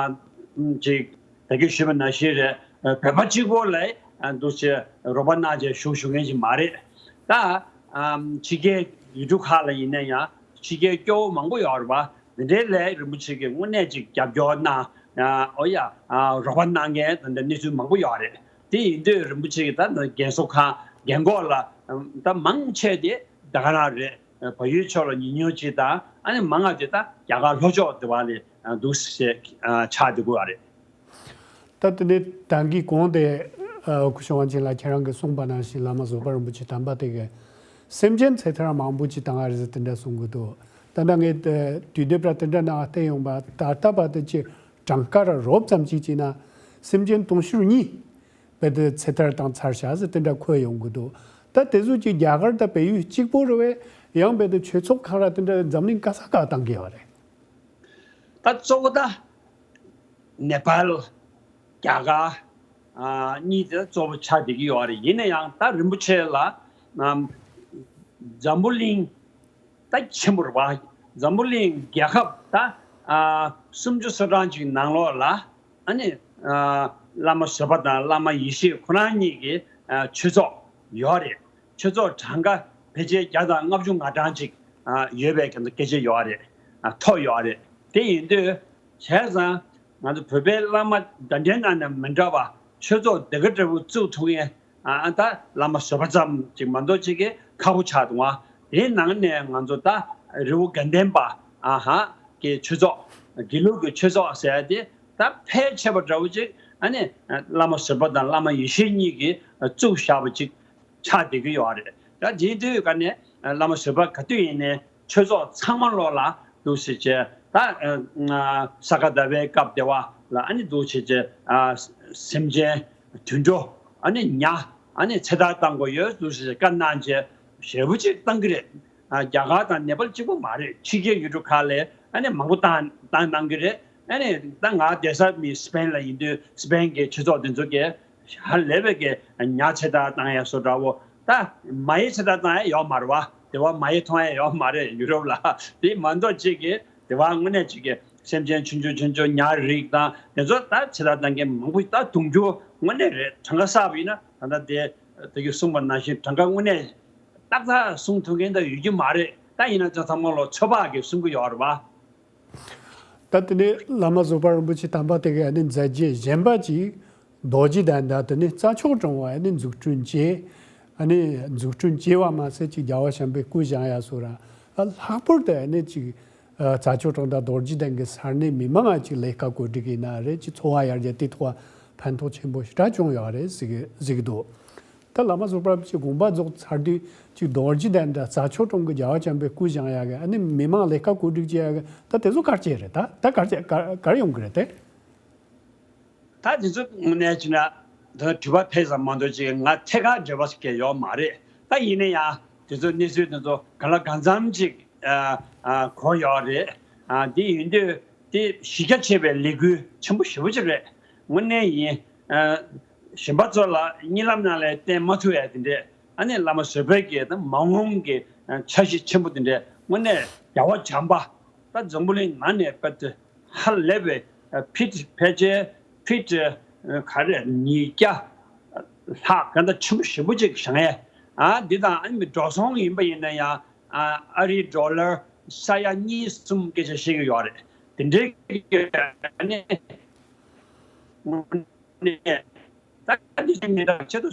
ཅིག་ད་གིན་ཞུས་པ་ནང་བཞིན་རེད། བོད་པ་གཅིག་པོ་ལ་འདུག་སེ་རོགས་པ་གནང་བྱས་བཞུགས་བཞུགས་མཁན་ཞིག་མ་རེད། ད་ཕྱི་རྒྱལ་ཡུལ་གྲུ་ཁག་ལ་ཡིན་ན་ཡང་ཕྱི་རྒྱལ་སྐྱོ་བོ་མང་པོ་ཡོད་རེད་པ། འདི་འདྲའི་ལས་རིན་པོ་ཆེ་གིས་དངོས་གནས་ཅིག་རྒྱབ་སྐྱོར་གནང་། ཨོ་ཡ། རོགས་པ་གནང་མཁན་ད་ལྟ་གནས་ཚུལ་མང་པོ་ཡོད་རེད། དེ་ཡིན་དུས་རིན་པོ་ཆེ་གིས་ད་རྒན་གསོ་ཁང་རྒན་འཁོགས་ལ་ད་མང་ཆེ་དེ་ད་ག་རང་རེད། བལ་ཡུལ་ཕྱོགས་ལ་ཉུང་ཉུང་ཅིག་དང་ཨ་ནི་མང་ང་དེ་ད་རྒྱ་གར་ལྷོ་ཕྱོགས་དེ་བ་ལས་འདུག་སེ་ཆགས་བསྡད་ཀྱི་ཡོད་རེད། ད་དེ་ནས་ད་གིན་གོང་དེ་སྐུ་ཞབས་དབང་ཆེན་ལགས་ཁྱེད་རང་གིས་གསུངས་པ་ནང་བཞིན་བླ་མ་བཟོད་པ་རིན་པོ་ཆེ་དམ་པ་དེ་གིས་སེམས་ཅན་ཚེ་ཐར་མང་པོ་ཅིག་བཏང་བ་རེད་ཟེར་དེ་འདྲ་གསུང་གི་འདུག་ད་ལྟ་ངས་དུས་དེབ་ར་དེ་འདྲ་ནང་བལྟས་ཡོང་པ་ད་ལྟ་བར་དུ་ཅིག་གྲངས་ཀ་ར་རོབ་ཙམ་ཅིག་བྱས་ན་སེམས་ཅན་དུང་ཕྱུར་གཉིས་བོད་དུ་ཚེ་ཐར་བཏང་ཚར་ཤག་ཟེར་དེ་འདྲ་འཁོད་ཡོང་གི་འདུག་ད་དེ་ཚོ་ཅིག་རྒྱ་གར་དང་བལ་ཡུལ་གཅིག་པོ་རེད་པས། ཡང་བོད་དུ་ཆོས་ཚོགས་ཁག་ར་དེ་འདྲ་འཛམ་གླིང་ག་ས་ག་བཏང་གི་ཡོད་རེད། ད་གཙོ་བོ་ད་ནེ་པཱལ། རྒྱ་གར། ཨ་གཉིས་དེ་གཙོ་བོ་ཆགས་བསྡད་ཀྱི་ཡོད་རེད། ཡིན་ན་ཡང་ད་རིན་པོ་ཆེ་ལ་ཨམ་འཛམ་བུ་གླིང་ད་ཆེན་པོ་རེད་པ། འཛམ་བུ་གླིང་རྒྱལ་ཁབ་ད་ཨ་སུམ་ཅུ་སོ་གྲངས་ཅིག་ནང་ལོགས་ལ་ཨ་ནི་ཨ་བླ་མ་བཟོད་པ་དང་བླ་མ་ཡེ་ཤེས་ཁོ་རང་གཉིས་ཀྱི་ཨ་ཆོས་ཚོགས་ཡོད་རེད། ཆོས་ཚོགས་གྲངས་ཀ་ཕལ་ཆེར་བརྒྱ་དང་ལྔ་བཅུ་ང་གྲངས་ཅིག་ཨ་ཡོད་པའི་སྐད་ཆ་ཡོད་རེད། ཨ་ཐོ་ཡོད་རེད། དེ་ཡིན་དུས་བྱས་ཙང་ང་ཚོ་བོད་པའི་བླ་མ་ད་ལྟའི་ནང་ནས་མི་འདྲ་བ་ཆོས་ཚོགས་འདི་ག་འདྲ་པོ་བཙུགས་ཐུབ་མཁན་ཨ་ད་བླ་མ་བཟོད་པ་ཙམ་ཅིག་མ་གཏོགས་ཅིག་གི་ཁག་པོ་ཆགས་འདུག་ཨ། དེའི་ནང་ནས་ང་ཚོ་ད་རི་བོ་དགའ་ལྡན་པ་ཨ་ཧ་གི་ཆོས་ཚོགས་དགེ་ལུགས་ཀྱི་ཆོས་ཚོགས་ཟེར་ཡ་དེ་ད་ཕལ་ཆེ་བ་འདྲ་པོ་ཅིག་ཨ་ནི་བླ་མ་བཟོད་པ་དང་བླ་མ་ཡེ་ཤེས་གཉིས་ཀྱིས་བཙུགས་བཞག་པ་ཅིག་ཆགས་བསྡད་ཀྱི་ཡོད་རེད། ད་དེའི་དུས་ཀ་ནས་བླ་མ་བཟོད་པ་ག་དུས་ཡིན་ནའི་ཆོས་ཚོགས་ཚང་མ་ལོག་ལ་འདུག་སེ་བྱས་ད་ས་ག་ཟླ་བའི་སྐབས་དེ་བ་ལ་ཨ་ནི་འདུག་སེ་བྱས་སེམས་ཅན་དུད་འགྲོ་ཨ་ནི་ཉ་ཨ་ནི་ཚེ་ཐར་བཏང་དགོས་ཡོད་འདུག་སེ་བྱས་བཀའ་གནང་བྱས་ཞེ་པོ་ཅིག་བཏང་གི་རེད། རྒྱ་གར་དང་ནེ་པཱལ་གཅིག་པོ་མ་རེད། ཕྱི་རྒྱལ་ཡུལ་གྲུ་ཁག་ལ་ཨ་ནི་མང་པོ་བཏང་བཏང་གནང་གི་རེད། ཨ་ནི་ད་ང་བསྡད་ས་མི་སི་པེན་ལ་ཡིན་དུས་སི་པེན་གྱི་ཆོས་ཚོགས་དེ་ཚོ་གིས་ ཧ་ལས་པའི་གི་ཉ་ཚེ་ཐར་བཏང་ཡ་བཟོ་འདྲ་བོ། ད་མ་ཡི་ཚེ་ཐར་བཏང་ཡ་ཡོད་མ་རེད་བ། དེ་བ་མ་ཡི་མཐོང་ཡ་ཡོད་མ་རེད་ཡུ་རོབ་ལ། དེ་མ་གཏོགས་ཅིག་གི་དེ་བ་དངོས་གནས་ཅིག་གི་སེམས་ཅན་ཆུང་ཆུང་ཆུང་ཆུང་ཉ་རིགས་དང་དེ་ཚོ་ད་ཚེ་ཐར་བཏང་མཁན་མང་པོ་ད་དུང་ཕྱུར་དངོས་གནས་རེད། གྲངས་ཀ་བསགས་པ་ཡིན་ན་ད་ལྟ་དེ་དེ་གི་གསུངས་པ་ནང་བཞིན་གྲངས་ཀ་དངོས་གནས་ཏག་ཏག་གསུང་ཐུབ་མཁན་ད་ཡོད་ཀྱི་མ་རེད། ད་ཡིན་ན་ཚང་མ་ལོ་ཚོད་དཔག་གི་གསུང་གི་ཡོད་རེད་བ། ད་དེ་ནས་བླ་མ་བཟོད་པ་རིན་པོ་ཆེ་དམ་པ་དེ་གའི་ཨ་ནི་མཛད་རྗེས་གཞན་པ་ཅིག་རྡོ་རྗེ་གདན་དང་དེ་ནས་རྩྭ་མཆོག་གྲོང་བ་ཨ་ནི་འཛུགས་སྐྲུན་བྱས། ཨ་ནི་འཛུགས་སྐྲུན་བྱས་པ་མ་ཟད་ཅིག་རྒྱལ་བ་བྱམས་པའི་སྐུ་བཞེངས་ཡ་སོགས་ར། ཨ་ལྷག་པར་དུ་ཨ་ནི་ཅིག་ཨ་རྩྭ་མཆོག་གྲོང་དང་རྡོ་རྗེ་གདན་གྱི་ས་གནས་མི་མང་ང་ཅིག་ལས་ཀ་བཀོད་སྒྲིག་ཡིན་ན་རེད། ཅིག་འཚོ་བ་ཡར་རྒྱས་དེ་ཐོག་ཕན་ཐོགས་ཆེན་པོ་ཞེ་དྲག་བྱུང་ཡོད་རེད་ཟེར་གི་ཟེར་གི་འདུག་ད་བླ་མ་བཟོད་པ་རིན་པོ་ཆེ་དགོངས་པ་རྫོགས་ཚར་དུས་ཅིག་རྡོ་རྗེ་གདན་དང་རྩྭ་མཆོག་གྲོང་གི་རྒྱལ་བ་བྱམས་པའི་སྐུ་བཞེངས་ཡག་གི་ཨ་ནི་མི་མང་ལས་ཀ་གོ་སྒྲིག་བྱེད་ཡག་གི་ད་དེ་ཚོ་ག་རེ་བྱས་རེད། ད་ད་ག་རེ་བྱས་ག་ག་རེ་ཡོང་གི་རེད་དེ། ད་དེ་ཚོ་དངོས་གནས་བྱས་ན་ད་དྲི་བ་ཕལ་ཙམ་མ་གཏོགས་ཅིག་ང་ཐད་ཀར་འབྲེལ་བ་ཞིག་ཡོད་མ་རེད། ད་ཡིན་ན་ཡང་དེ་ཚོ་གནས་ཚུལ་དེ་ཚོ་གང་ལ་གང་འཚམ་ཅིག་ཨ་ཨ་གོ་ཡོད་རེད། ཨ་དེ་ཡིན་དུས་དེ་གཞི་རྒྱ་ཆེ་བའི་ལས་འགུལ་ཆེན་པོ་ཞེ་པོ་ཅིག་རེད། དངོས་གནས་ཡིན། ཨ་གཞན་པ་ཚོ་ལ་གཉིད་ལམ་ནང་ལ་བསྟན་མ་ཐུབ་ཡ་དེ་འདྲས་ཨ་ནི་བླ་མ་བཟོད་པའི་གི་ད་མ་འོངས་གི་ཨ་འཆར་གཞི་ཆེན་པོ་དེ་འདྲས་དངོས་གནས་རྒྱལ་བ་བྱམས་པ་ད་འཛམ་བུ་གླིང་ནང་ནས་དཔེ་དེ་ཧ་ལས་པའི་ཨ་ཕིཊ་ཕལ་ཆེར་ཕིཊ་ཨ་ག་རེ་ཉིས་བརྒྱ་ལྷག་ག་འདྲ་ཆེན་པོ་ཞེ་པོ་ཅིག་བཞེངས་ཡས། ཨ་འདི་དང་ཨ་ནི་འགྲོ་སོང་ཡིན་པ་ཡིན་ན་ཡང་ཨ་ཨ་རིའི་ཌོ་ལར་ས་ཡ་གཉིས་གསུམ་སྐད་ཆ་བཤད་ཀྱི་ཡོད་རེད། དེ་འདྲའི་གི་ཨ་ནི་ད་འདི་ཅིག་མི་འདྲ་ཆེད་དུ་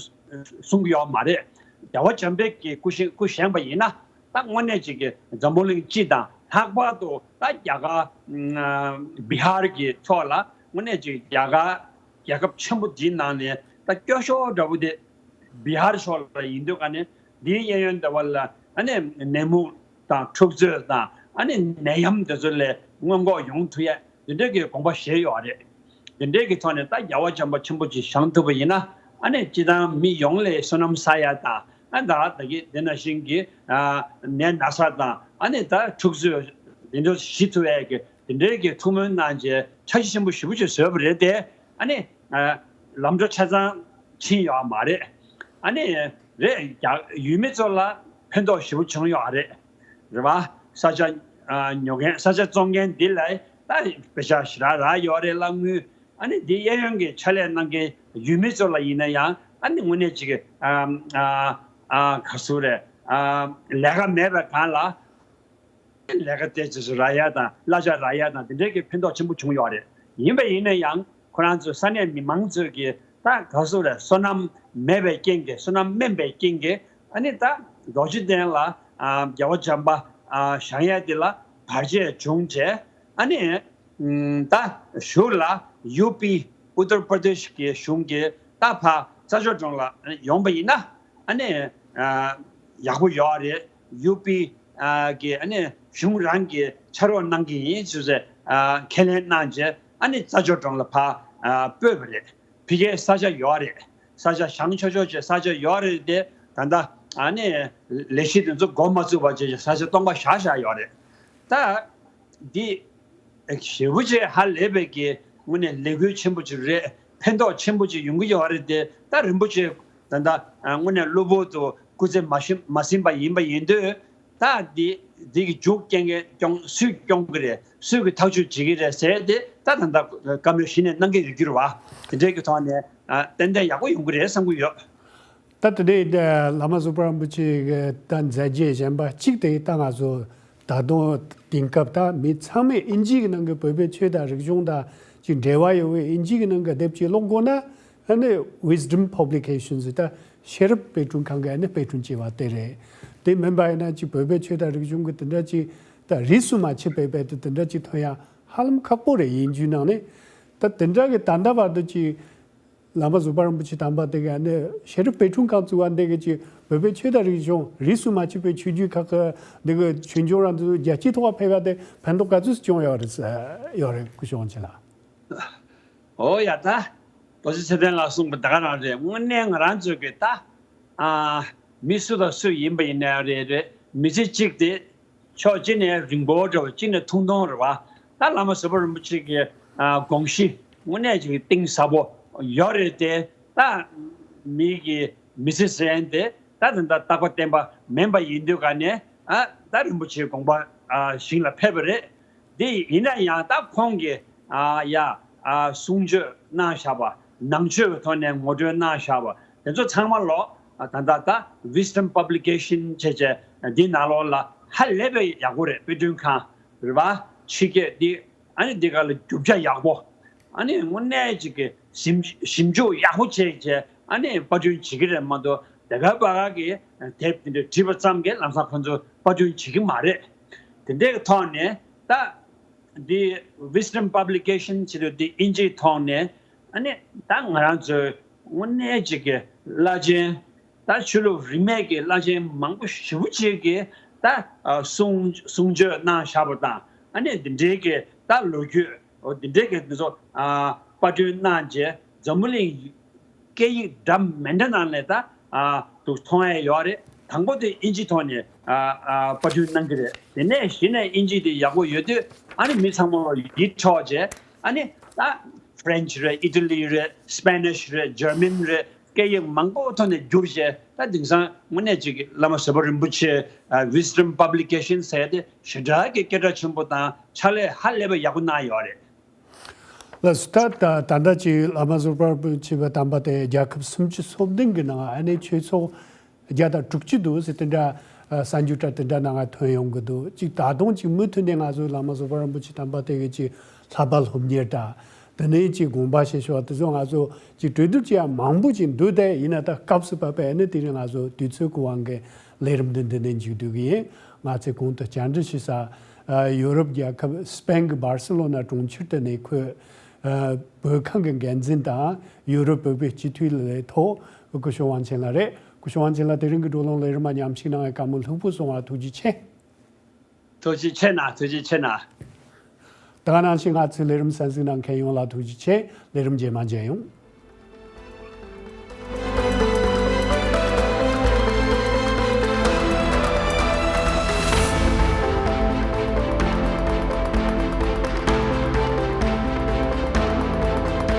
གསུང་གི་ཡོད་མ་རེད། རྒྱལ་བ་བྱམས་པའི་གི་སྐུ་བཞེངས་སྐུ་བཞེངས་པ་ཡིན་ན་ད་དངོས་གནས་ཅིག་གི་འཛམ་བུ་གླིང་སྤྱི་དང་ལྷག་པར་དུ་ད་རྒྱ་གར་ཨ་བི་ཧར་གྱི་ཕྱོགས་ལ་དངོས་གནས་ཅིག་རྒྱ་གར་རྒྱལ་ཁབ་ཆེན་པོ་འདིའི་ནང་ནས་ད་སྐྱོ་ཤོས་འདྲ་བོ་དེ་བི་ཧར་ཕྱོགས་ལ་ཡིན་དུས་ཀ་ནས་འདིའི་གཡས་གཡོན་འདྲ་བ་ལ་ཨ་ནི་ནད་མུག་དང་འཁྲུག་རྩོད་དང་ཨ་ནི་ནད་ཡམས་དེ་ཚོ་ལས་སྔོན་འགོག་ཡོང་ཐུབ་ཡས། དེ་འདྲའི་གི་དགོངས་པ་བཞེས་ཡོད་རེད། དེ་འདྲའི་གི་ཐོག་ནས་ད་རྒྱལ་བ་བྱམས་པ་ཆེན་པོ་ཅིག་བཞེངས་ཐུབ་པ་ཡིན་ན་ཨ་ནི་སྤྱི་བཏང་མི་ཡོངས་ལ་བསོད་ནམས་བསགས་ཡ་དང་ཨ་ད་ད་གི་དེ་ནང་བཞིན་གྱི་ཨ་ནད་ན་ཚ་དང་ཨ་ནི་ད་འཁྲུག་རྩོད་དེ་འདྲ་ཞི་ཐུབ་ཡ་གི་དེ་འདྲའི་གི་ཐུགས་སྨོན་གནང་བྱས་འཆར་གཞི་ཆེན་པོ་ཞེ་པོ་ཅིག་བཟོས་པ་རེད་དེ། ཨ་ནི་ཨ་ལམ་འགྲོ་ཆ་ཚང་ཕྱིན་ཡོད་མ་རེད། ཨ་ནི་རེད་རྒྱ་ཡུལ་མི་ཚོ་ལ་ཕན་ཐོགས་ཞེ་པོ་བྱུང་ཡོད་རེད། རེད་བ། ས་ཆ་ཨ་ཉོ་མཁན་ས་ཆ་བཙོང་མཁན་འདི་ལ་ད་པེ་ཤ་ཞེ་དྲག་རག་ཡོད་རེད་གླ་དངུལ། ཨ་ནི་འདི་གཡས་གཡོན་གྱི་ཕྱག་ལས་གནང་མཁན་ཡུལ་མི་ཚོ་ལ་ཡིན་ན་ཡང་ཨ་ནི་དངོས་གནས་ཅིག་ཨ་ཨ་ཨ་ག་ཟེར་རེད། ཨ་ལས་ཀ་མེད་པའི་སྒང་ལ་ལས་ཀ་དེ་ཚོ་རག་ཡ་དང་གླ་ཆ་རག་ཡ་དང་དེ་འདྲའི་གི་ཕན་ཐོགས་ཆེན་པོ་བྱུང་ཡོད་རེད། ཡིན་པ་ཡིན་ན་ཡང་ཁོ་རང་ཚོ་ས་གནས་མི་མང་ཚོས་ཀྱི་ད་ག་ཟེར་རེད། བསོད་ནམས་མེད་པའི་རྐྱེན་གྱིས་བསོད་ནམས་དམན་པའི་རྐྱེན་གྱིས་ཨ་ནི་ད་རྡོ་རྗེ་གདན་ལ་ཨ་རྒྱལ་བ་བྱམས་པ་ཨ་བཞེངས་ཡས་དེ་ལ་བར་ཆད་བྱུང་བྱས། ཨ་ནི་ཨམ་ད་གཞུག་ལ་ཡུ་པི་ཨུ་ཏར་པར་དེཤ་གི་གཞུང་གིས་ད་ཕར་རྩྭ་མཆོག་གྲོང་ལ་ཡོང་པ་ཡིན་ན་ཨ་ནི་ཨ་ཡག་པོ་ཡོད་རེད། ཡུ་པི་ཨ་གི་ཨ་ནི་གཞུང་རང་གིས་ཕྱག་རོགས་གནང་གི་ཡིན་ཟེར་ཟེར་ཨ་ཁས་ལེན་གནང་རྗེས་ཨ་ནི་རྩྭ་མཆོག་གྲོང་ལ་ཕར་ཨ་སྤོས་པ་རེད། ཕ་གིའི་ས་ཆ་ཡོད་རེད། ས་ཆ་བཞེངས་ཆོག་ཆོག་བྱས་ས་ཆ་ཡོད་རེད་དེ། ད་ལྟ་ཨ་ནི་ལས་གཞི་དེ་ཚོ་འགོ་མ་བཙུགས་པ་བྱས་ས་ཆ་སྟོང་པ་བཞག་བཞག་ཡོད་རེད། ད་འདི་ཞེ་པོ་ཅིག་ཧ་ལས་པའི་གི་དངོས་གནས་ལས་འགུལ་ཆེན་པོ་ཅིག་རེད། ཕན་ཐོགས་ཆེན་པོ་ཅིག་ཡོང་གི་ཡོད་རེད་དེ། ད་རིན་པོ་ཆེ་ད་ལྟ་དངོས་གནས་གློ་བུར་དུ་སྐུ་ཚེ་མ་ཤི་མ་ཟིན་པ་ཡིན་པ་ཡིན་དུས། ད་འདི་འདི་གི་མཇུག་རྐྱེན་གྱི་སྐྱོང་སུས་སྐྱོང་གི་རེད། སུས་ཀྱི་ཐག་གཅོད་བྱེད་ཀྱི་རེད་ཟེར་ཏེ་ད་ད་ལྟ་བཀའ་མོལ་གཞི་ནས་གནང་གི་ཡོད་རྒྱུ་རེད་བ། དེ་འདྲའི་གི་ཐོག་ནས་ཨ་ཏན་ཏན་ཡག་པོ་ཡོང་གི་རེད་བསམ་གྱི་ཡོད། ད་དེ་འདྲའི་བླ་མ་བཟོད་པ་རིན་པོ་ཆེ་གི་ད་མཛད་རྗེས་གཞན་པ་གཅིག་དེ་ད་ང་ཚོ་ད་དུང་དེང་སྐབས་ད་མི་ཚང་མས་ཨིན་ཇི་གི་ནང་གི་བོད་པའི་ཆོས་དང་རིག་གཞུང་དང་ཅིག་འབྲེལ་བ་ཡོད་པའི་ཨིན་ཇི་གི་ནང་གི་དེབ་ཅིག་ཀློག་དགོས་ན། ཨ་ནི་Wisdom Publications ད་ཤེས་རབ་དཔེ་སྐྲུན་ཁང་གི་ཨ་ནི་དཔེ་སྐྲུན་བྱས་པ་དེ་རེད། དེ་མིན་པ་ཡིན་ན་ཅིག་བོད་པའི་ཆོས་དང་རིག་གཞུང་གི་དེ་འདྲ་ཅིག་ད་རིས་སུ་མ་ཆད་པའི་དཔེ་དེ་དེ་འདྲ་ཅིག་ཐོན་ཡ་ཧ་ལམ་ཁག་པོ་རེད། ཡིན་རྒྱུའི་ནང་ནས་ད་དེ་འདྲ་གི་ད་ལྟ་བར་དུ་ཅིག་བླ་མ་བཟོད་པ་རིན་པོ་ཆེ་དམ་པ་དེ་གི་ཨ་ནི་ཤེས་རབ་དཔེ་སྐྲུན་ཁང་བཙུགས་པ་འདི་གི་ཅིག་བོད་པའི་ཆོས་དང་རིག་གཞུང་རིས་སུ་མ་ཆད་པའི་ཆོས་བརྒྱུད་ཁག་གི་འདི་གི་ཆོས་འབྱུང་རང་དུ་རྒྱལ་སྤྱིའི་ཐོག་ཕེབས་པ་དེ་ཕན་ཐོགས་ག་ཚོད་བྱུང་ཡོད་རེད་ཡོད་རེད་སྐུ་ཞབས་དབང་ཆེན་ལགས། འོ་ཡ་ད། རྡོ་རྗེ་ཚེ་བརྟན་ལགས་གསུངས་པ་ད་ག་རང་རེད། དངོས་གནས་ང་རང་ཚོ་གི་ད། ཨ། མི་སུ་དང་སུ་ཡིན་པ་ཡིན་ནའི་རེད་རེད། མི་ཚེ་གཅིག་དེ། ཕྱོགས་གཅིག་ནས་རིང་པོ་འདྲ་བ་གཅིག་ནས་ཐུང་ཐུང་རེད་བ། ད་བླ་མ་བཟོད་པ་རིན་པོ་ཆེ་གི་ཨ་དགོངས་གཞི་དངོས་གནས་ཅིག་གཏིང་ཟབ་པོ་ཡོད་རེད་དེ། ད་མི་གི་མི་ཚེ་ཟེར་མཁན་དེ་ད་ད་ལྟ་རྟག་པ་བརྟན་པ་མིན་པ་ཡིན་དུས་ག་ནས་ཨ་ད་རིན་པོ་ཆེའི་དགོངས་པ་ཨ་ཞིང་ལ་ཕེབས་པ་རེད། དེ་ཡིན་ན་ཡང་ད་ཁོང་གིས་ཨ་ཡ་ཨ་གསུང་ཆོས་གནང་བཞག་པ། ནང་ཆོས་ཀྱི་ཐོག་ནས་ངོ་སྤྲོད་གནང་བཞག་པ་དེ་ཚོ་ཚང་མ་ལོ་ཨ་ད་ད་ད་Wisdom Publication བྱས་བྱས་འདི་ནང་ལོགས་ལ་ཧ་ལས་པའི་ཡག་པོ་རེད། དཔེ་སྐྲུན་ཁང་རེད་པ། ཕྱི་སྐད་འདི་ཨ་ནི་འདི་ག་ལ་རྒྱུ་ཆ་ཡག་པོ། ཨ་ནི་དངོས་གནས་ཅིག་གི་ཞིབ་ཞིབ་འཇུག་ཡག་པོ་བྱས་བྱས་ཨ་ནི་པར་སྐྲུན་བྱེད་ཀྱི་རེད་མ་གཏོགས། དེ་ག་པ་ག་གི་དེབ་དེ་འདྲ་བྲིས་པ་ཙམ་གྱིས་ལམ་སང་ཁོ་ཚོ་པར་སྐྲུན་བྱེད་ཀྱི་མ་རེད། དེ་འདྲའི་ཐོག་ནས་ད་འདི་Wisdom Publication ཟེར་དུས་འདི་ཨིན་ཇིའི་ཐོག་ནས་ཨ་ནི་ད་ང་རང་ཚོའི་དངོས་གནས་ཅིག་གི་བླ་ཆེན། ད་ཆོས་ལུགས་རིས་མེད་ཀྱི་བླ་ཆེན་མང་པོ་ཞེ་པོ་ཅིག་གིས་ད་ཨ་གསུང་གསུང་ཆོས་གནང་བཞག་པ་དང་། ཨ་ནི་འདི་འདྲའི་གི་ད་ལོ་རྒྱུས་འོ་འདི་འདྲའི་གི་འདི་ཚོ་ཨ་པར་སྐྲུན་གནང་རྗེས་འཛམ་བུ་གླིང་སྐད་ཡིག་འདྲ་མི་འདྲ་ནང་ནས་ད་ཨ་འདུག་མཐོང་ཡ་ཡོད་རེད། དང་པོ་དེ་ཨིན་ཇི་ཐོག་ནས་ཨ་ཨ་པར་སྐྲུན་གནང་གི་རེད། དེ་ནས་གཞི་ནས་ཨིན་ཇི་དེ་ཡག་པོ་ཡོད་དུས་ཨ་ནི་མི་ཚང་མ་ལ་ཡིད་འཕྲོག་བྱས། ཨ་ནི་ད་French རེད། Italy རེད། Spanish རེད། German རེད། སྐད་ཡིག་མང་པོ་ཐོག་ནས་བསྒྱུར་བྱས། ད་དེང་སང་དངོས་གནས་ཅིག་གི་བླ་མ་ཟུར་པ་རིན་པོ་ཆེ་ཨ་Wisdom Publication ཟེར་དེ་ཞེ་དྲག་གི་སྐད་གྲགས་ཆེན་པོ་དང་ཕྱག་ལས་ཧ་ལས་པ་ཡག་པོ་གནང་ཡོད་རེད། ལགས་སོ། ད་ད་ད་ལྟ་ཅིག་བླ་མ་ཟུར་པ་རིན་པོ་ཆེ་བ་དམ་པ་དེ་རྒྱལ་ཁབ་སུམ་ཅུ་སོ་བདུན་གི་ནང་ཨ་ནི་ཆོས་ཚོགས་བརྒྱ་དང་དྲུག་ཅུ་འདུག་ཟེར་དེ་འདྲ་ཨ་གསར་འགྱུར་འདྲ་དེ་འདྲ་ནང་ང་ཐོན་ཡོང་གི་འདུག་ཅིག་ད་དུང་ཅིག་མུ་མཐུད་ནས་ང་ཚོའི་བླ་མ་ཟུར་པ་རིན་པོ་ཆེ་དམ་པ་དེ་གི་ཅིག་བསླབ་པ་སློབ་གཉེར་དང་། དེ་ནས་ཅིག་དགོངས་པ་བཞེས་ཞུ་བ་དེ་ཚོ་ང་ཚོ་ཅིག་གྲོས་བསྡུར་བྱེད་ཡ་མང་པོ་ཅིག་འདུག་དེ་ཡིན་ན་ད་སྐབས་སུ་བབས་པའི་ཨ་ནི་དེ་རིང་ང་ཚོ་དུས་ཚོད་ཀྱི་དབང་གིས་ལས་རིམ་འདི་འདི་ནས་མཇུག་བསྡུ་གི་ཡིན། ང་ཚོས་གོང་དུ་བཅར་འདྲི་ཞུས་ས་ཨ་ཡོ་རོབ་རྒྱལ་ཁབ་སི་པེན་གྱི་སྦར་སེ་ལོ་ན་གྲོང་ཁྱེར་དེ་ནས་ཁོས་ཨ་བོད་ཁང་གི་འགན་འཛིན་དང་ཡོ་རོབ་བོད་པའི་སྤྱི་འཐུས་ལས་ཐོག་སྐུ་ཞབས་དབང་ཆེན་ལགས་རེད། སྐུ་ཞབས་དབང་ཆེན་ལགས་དེ་རིང་གི་བགྲོ་གླེང་ལས་རིམ་མ་མཉམ་ཞུགས་གནང་བའི་བཀའ་མོལ་ལྷུག་པོ་གསུང་བར་ཐུགས་རྗེ་ཆེ། ཐུགས་རྗེ་ཆེ་གནང་། ཐུགས་རྗེ་ཆེ་གནང་། ད་ག་ནང་བཞིན་ང་ཚོའི་ལས་རིམ་གསན་གཟིགས་གནང་མཁན་ཡོངས་ལ་ཐུགས་རྗེ་ཆེ། ལས་རིམ་རྗེས་མ་མཇལ་ཡོང་།